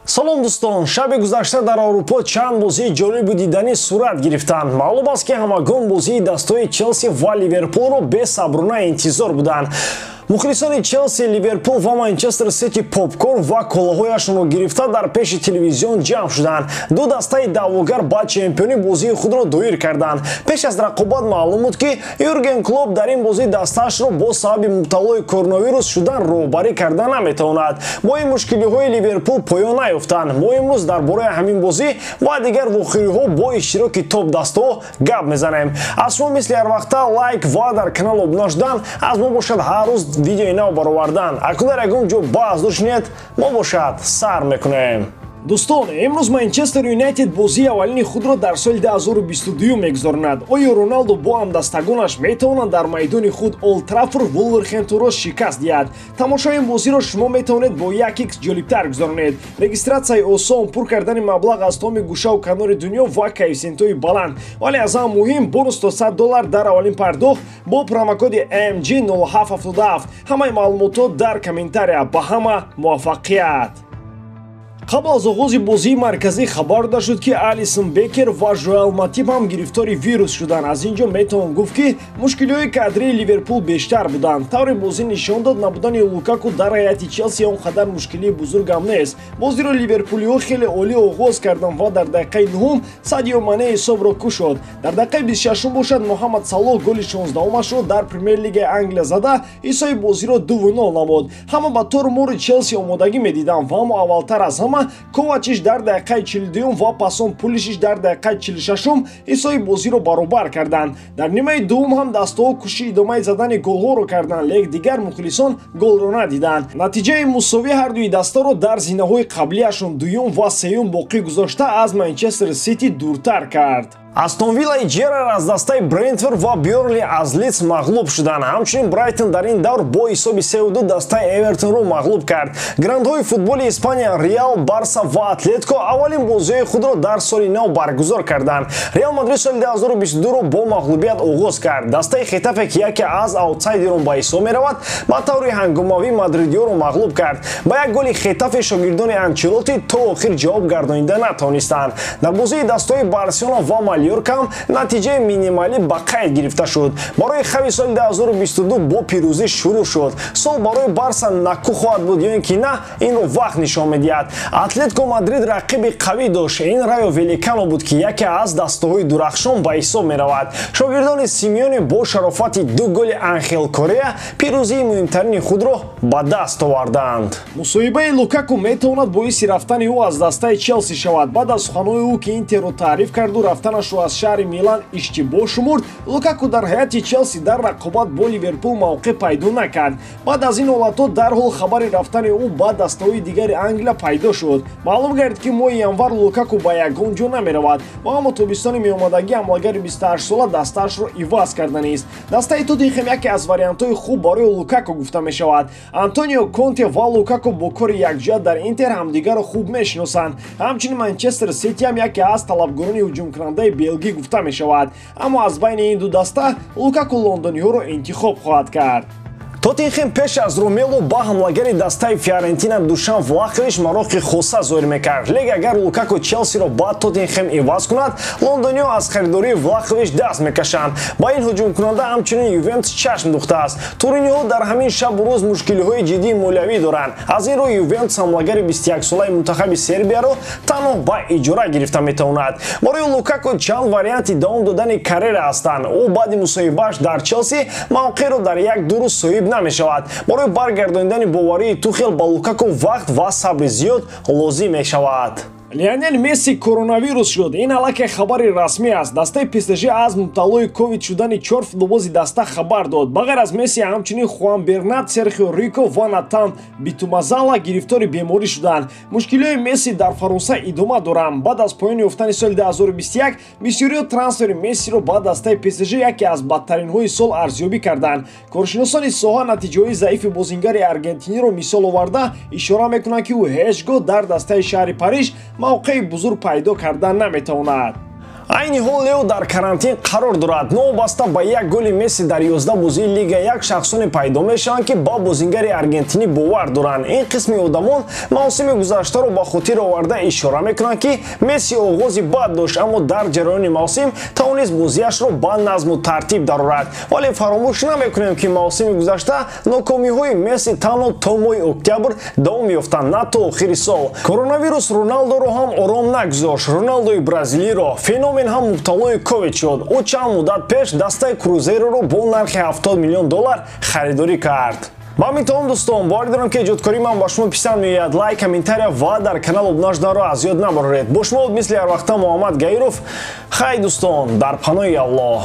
Салом дӯстон, шаби гузашта дар Аврупо чанд бозии ҷолибу диданӣ сурат гирифтанд. Маълум аст, ки ҳамагон бозии дастҳои Челси ва Ливерпулро бесаброна интизор буданд. Мухлисони Челси, Ливерпул ва Манчестер Сити попкорн ва колаҳояшонро гирифта дар пеши телевизион ҷамъ шуданд. Ду дастаи даъвогар ба чемпионӣ бозии худро доир карданд. Пеш аз рақобат маълум буд, ки Юрген Клоп дар ин бозӣ дастаашро бо сабаби мубталои коронавирус шудан роҳбарӣ карда наметавонад. Бо ин мушкилиҳои Ливерпул поён наёфтанд. Мо имрӯз дар бораи ҳамин бозӣ ва дигар вохӯриҳо бо иштироки топ-дастаҳо гап мезанем. Аз шумо мисли ҳарвақта лайк ва дар канал обуна шудан, аз мо бошад ҳар рӯз видеои нав баровардан. Акнун дар ягон ҷо баҳс дошнед, мо бошад сар мекунем. Дӯстон, имрӯз Манчестер Юнайтед бозии аввалини худро дар соли 2022 мегузаронад. Оё Роналдо бо ҳамдастагонаш метавонанд дар майдони худ Олд Траффорд Вулверхэмптонро шикаст диҳад? Тамошои ин бозиро шумо метавонед бо 1x ҷолибтар гузаронед. Регистратсияи осон, пур кардани маблағ аз томи гӯшаву канори дунё ва коэффисиентҳои баланд. Вале аз ҳама муҳим бонус то $100 дар аввалин пардохт бо промокоди MG0777. Ҳамаи маълумотҳо дар комментария. Ба ҳама муваффақият! Қабл аз оғози бозии марказӣ хабар дода шуд, ки Алисон Бекер ва Жоэл Матип ҳам гирифтори вирус шуданд. Аз ин ҷо метавон гуфт, ки мушкилиҳои кадрии Ливерпул бештар буданд. Тавре бозӣ нишон дод, набудани Лукаку дар ҳайати Челси он қадар мушкилии бузургам нест. Бозиро ливерпулиҳо хеле олӣ оғоз карданд ва дар дақиқаи нуҳум Садио Мане ҳисобро кушод. Дар дақиқаи 26 бошад Муҳаммад Салоҳ голи 16-умашро дар Премер-лигаи Англия зада ҳисоби бозиро 2-0 намуд. Ҳама ба тору мори Челси омодагӣ медиданд ва аммо аввалтар аз ҳама Ковачич дар дақиқаи 42 ва пасон Пулишич дар дақиқаи 46 ҳисоби бозиро баробар карданд. Дар нимаи дуввум ҳам дастаҳо кӯшиши идомаи задани голҳоро карданд, лек дигар мухлисон голро надиданд. Натиҷаи мусовӣ ҳардуи дастаро дар зинаҳои қаблиашон дуюм ва сеюм боқӣ гузошта аз Манчестер Сити дуртар кард. Астон Виллаи Джерар аз дастаи Брентфорд ва Бёрнли аз Лидс мағлуб шуданд. Ҳамчунин Брайтон дар ин давр бо ҳисоби 3-2 дастаи Эвертонро мағлуб кард. Грандҳои футболи Испания Реал, Барса ва Атлетико аввалин бозиҳои худро дар соли нав баргузор карданд. Реал Мадрид соли 2022-ро бо мағлубият оғоз кард. Дастаи Хетафе, ки яке аз аутсайдерон ба ҳисоб меравад, ба таври ҳангомавӣ мадридиёро мағлуб кард. Ба як голи Хетафе шогирдони Анчелоти то охир ҷавоб гардонида натавонистанд. Дар бозии дастаҳои Барселона ва Мальорка ҳам натиҷаи минималӣ ба қайд гирифта шуд. Барои Хави соли 2022 бо пирӯзӣ шурӯъ шуд. Сол барои Барса наку хоҳад буд ё ин ки на, инро вақт нишон медиҳад. Атлетико Мадрид рақиби қавӣ дошт. Ин Райо Великано буд, ки яке аз дастаҳои дурахшон ба ҳисоб меравад. Шогирдони Симеоне бо шарофати ду голи Анхел Корея пирӯзии муҳимтарини худро ба даст оварданд. Мусоҳибаи Лукаку метавонад боиси рафтани ӯ аз дастаи Челси шавад. Баъд аз суханҳои ӯ, ки Интерро таъриф карду рафтанашро аз шаҳри Милан иштибоҳ шумурд, Лукаку дар ҳайати Челси дар рақобат бо Ливерпул мавқеъ пайдо накард. Баъд аз ин ҳолатҳо дарҳол хабари рафтани ӯ ба дастаҳои дигари Англия пайдо шуд. Маълум гардид, ки моҳи январ Лукаку ба ягон ҷо намеравад ва аммо тобистони меомадагӣ ҳамлагари 28сола дастаашро иваз карданист. Дастаи Тоттенхем яке аз вариантҳои хуб барои Лукаку гуфта мешавад. Антонио Конте ва Лукаку бо кори якҷоя дар Интер ҳамдигарро хуб мешиносанд. Ҳамчунин Манчестер Сити ҳам яке аз талабгорони ҳуҷумкунандаи белгӣ гуфта мешавад. Аммо аз байни ин ду даста Лукаку лондониҳоро интихоб хоҳад кард. Тоттенхем пеш аз Ромело ба ҳамлагари дастаи Фиорентина Душан Влахович мароқи хоса зоҳир мекард. Лек агар Лукаку Челсиро ба Тоттенхем иваз кунад, лондониҳо аз харидории Влахович даст мекашанд. Ба ин ҳуҷумкунанда ҳамчунин Ювентус чашм духтааст. Туриниҳо дар ҳамин шабу рӯз мушкилиҳои ҷиддии молиявӣ доранд. Аз ин рӯ Ювентус ҳамлагари 21-солаи мунтахаби Сербияро танҳо ба иҷора гирифта метавонад. Барои Лукаку чанд варианти давом додани карьера ҳастанд. Ӯ баъди мусоҳибааш дар Челси мавқеъро дар як ду рӯз соҳиб намешавад. Барои баргардонидани боварии Тухел ба Лукаку вақт ва сабри зиёд лозим мешавад. Лионел Месси коронавирус шуд. Ин аллакай хабари расмӣ аст. Дастаи ПСЖ аз мубталои ковид шудани чор футболбози даста хабар дод. Ба ғайр аз Месси ҳамчунин Хуан Бернат, Серхио Рико ва Натан Битумазала гирифтори беморӣ шуданд. Мушкилиҳои Месси дар Фаронса идома доранд. Баъд аз поён ёфтани соли 2021 бисёриҳо трансфери Мессиро ба дастаи ПСЖ яке аз бадтаринҳои сол арзёбӣ карданд. Коршиносони соҳа натиҷаҳои заифи бозингари аргентиниро мисол оварда ишора мекунанд, ки ӯ ҳеҷ гоҳ дар дастаи шаҳри Париж мавқеи бузург пайдо карда наметавонад. Айни ҳол Лео дар карантин қарор дорад. Новобаста ба як голи Месси дар 11 бозии Лига 1 шахсоне пайдо мешаванд, ки ба бозингари аргентинӣ бовар доранд. Ин қисми одамон мавсими гузаштаро ба хотир оварда ишора мекунанд, ки Месси оғози бад дошт, аммо дар ҷараёни мавсим тавонист бозиашро ба назму тартиб дарорад. Вале фаромӯш намекунем, ки мавсими гузашта нокомиҳои Месси танҳо то моҳи октябр давом ёфтанд, на то охири сол. Коронавирус Роналдоро ҳам ором нагузошт. Роналдои бразилиро феномен ҳам мубталои ковид шуд. Ӯ чанд муддат пеш дастаи Крузейроро бо нархи 70 миллион доллар харидорӣ кард. Ба ҳамин тамом, дӯстон, боварӣ дорам, ки эҷодкории ман ба шумо писанд меояд. Лайк, комментария ва дар канал обуна шуданро аз ёд набароред. Бо шумо буд мисли ҳар вақта Муҳаммад Гаиров. Хай, дӯстон, дар паноҳи Аллоҳ.